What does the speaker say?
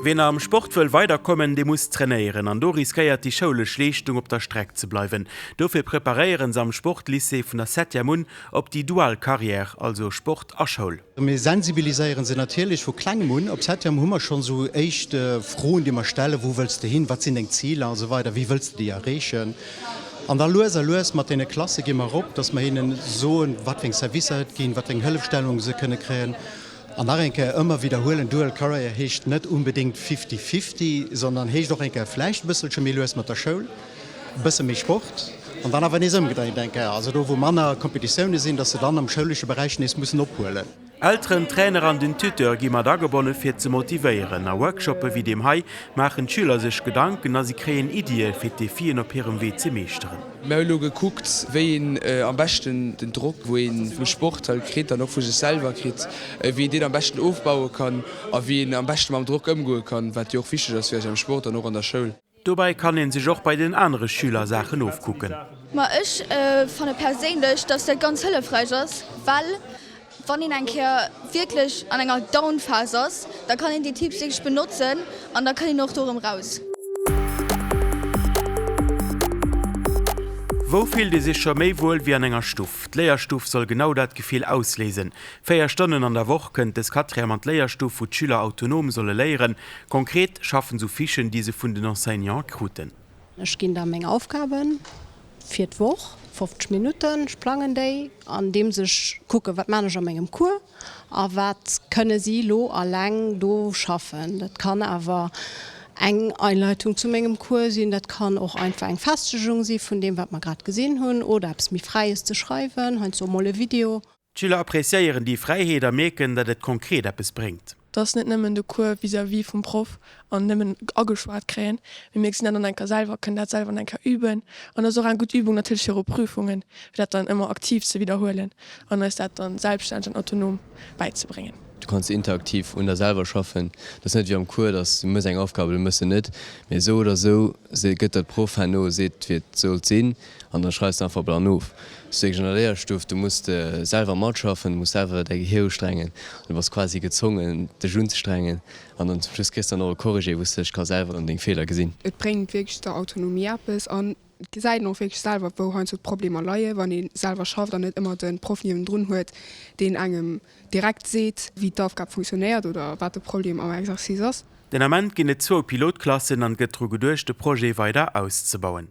Ween am Sport wëll weiderkommen, dee muss trainéieren an do riskéiert déi schoulesch Leeschtung op der Streck ze bleiwen. Dofir preparéieren se am Sportlycée vun der Septième un op déi dual Carrière, also Sport a Schoul. Mir sensibiliséieren se natierlech vu klengem un. Op Septième hu mer schonn esou éischt Froen, déi mer stellen, Wou wëlls de hin? Wat sinn deng Ziler? a sou weider. Wéi wëlls de déi erreechen? An da lues a lues mat deene Klasse gi mer erop, dass mer hinnen soen, wat fir eng Servicer et ginn, wat fir eng Hëllefstellung se kënne kréien. An nach eng Kéier ëmmer widderhuelen, Dual Career heescht net unbedéngt fifty-fifty, sondern heescht och eng Kéier vläicht e bësselche méi lues mat der Schoul, e bësse méi Sport an dann awer nees ëmgedréint eng Kéier, also do wou manner Competitioune sinn, dass se dann am schoulesche Beräich nees mussen ophuelen. Elteren, Trainer an den Tuteur gi mat agebonne fir ze motivéieren. A Workshoppe wéi deem hei maachen d'Schüler sech Gedanken a si kréien Iddie fir d'Defien op hirem Wee ze meeschteren. Mir hu lo gekuckt, wéi een am beschten den Drock, wou ee vum Sport halt kritt an och vu sech selwer kritt, wéi een deen am beschten ofbaue kann a wéi een am beschte mam Drock ëmgoe kann, wat jo och wichteg ass fir eis am Sport an och an der Schoul. Dobäi kann een sech och bei den anere Schüler Saachen ofkucken. Ma ech fanne perséinlech, dass dat ganz hëllefräich ass, well wann een eng Kéier wierklech an enger Down-Phas ass, da kann een déi Tipps wierklech benotzen an da kënnt een och do erëm raus. Wou fillt ee sech scho méi wuel wéi an enger Stuff? D'Léierstuff soll genau dat Gefill ausléisen. 4 Stonnen an der Woch kënnt dës Quatrième an d'Léierstuff, wou d'Schüler autonom solle léieren. Konkret schaffen s'u Fichen, déi se vun den Enseignante kruten. Ech ginn da meng Aufgaben fir d'Woch, 50 Minutten, ech plangen déi, andeems ech kucken, wat maan ech a mengem Cours a wat kënne si lo alleng do schaffen. Dat kann awer eng Einleitung zu mengem Cours sinn, dat kann och einfach eng Festegung si vun deem, wat mer grad gesinn hunn, oder eppes méi Fräies ze schreiwen, heiansdo mol e Video. D'Schüler appreciéieren déi Fräiheet a mierken, datt et konkret eppes bréngt. Et ass net nëmmen de Cours vis-à-vis vum Proff an nëmmen ageschwat kréien, mee mir gesinn dat dann eng Kéier selwer, kënnen dat selwer eng Kéier üben. An ass och eng gutt Übung natierlech viru Prüfungen, fir dat dann ëmmer aktiv ze widderhuelen an eis dat dann selbststänneg an autonom bäizebréngen. Du kanns interaktiv un der selwer schaffen. Dat ass net wéi am Cours, dass du mëss eng Aufgabe, du mëss se net. Mee esou oder esou gëtt der d'Proff herno, seet wéi et sollt sinn. An da schreifs de einfach blann of. Ass wierklech an der Léierstuff, du muss de selwer matschaffen, du muss selwer däi Gehier ustrengen, du bass quasi gezwongen dech unzestrengen an dann zum Schluss kriss de dann och e Corrigé wou s de dech ka selwer an deng Feeler gesinn. Et bréngt wierklech der Autonomie eppes an et gesäit een och wierklech selwer wou heiansdo d'Problemer leien, wann ee selwer schafft an net ëmmer de Proff niewendrun huet, deen engem direkt seet wéi d'Aufgab funktionéiert oder wat de Problem am Exercice ass. Den Ament ginn et zwou Pilotklassen an et gëtt dru geduecht, de Projet weider auszebauen.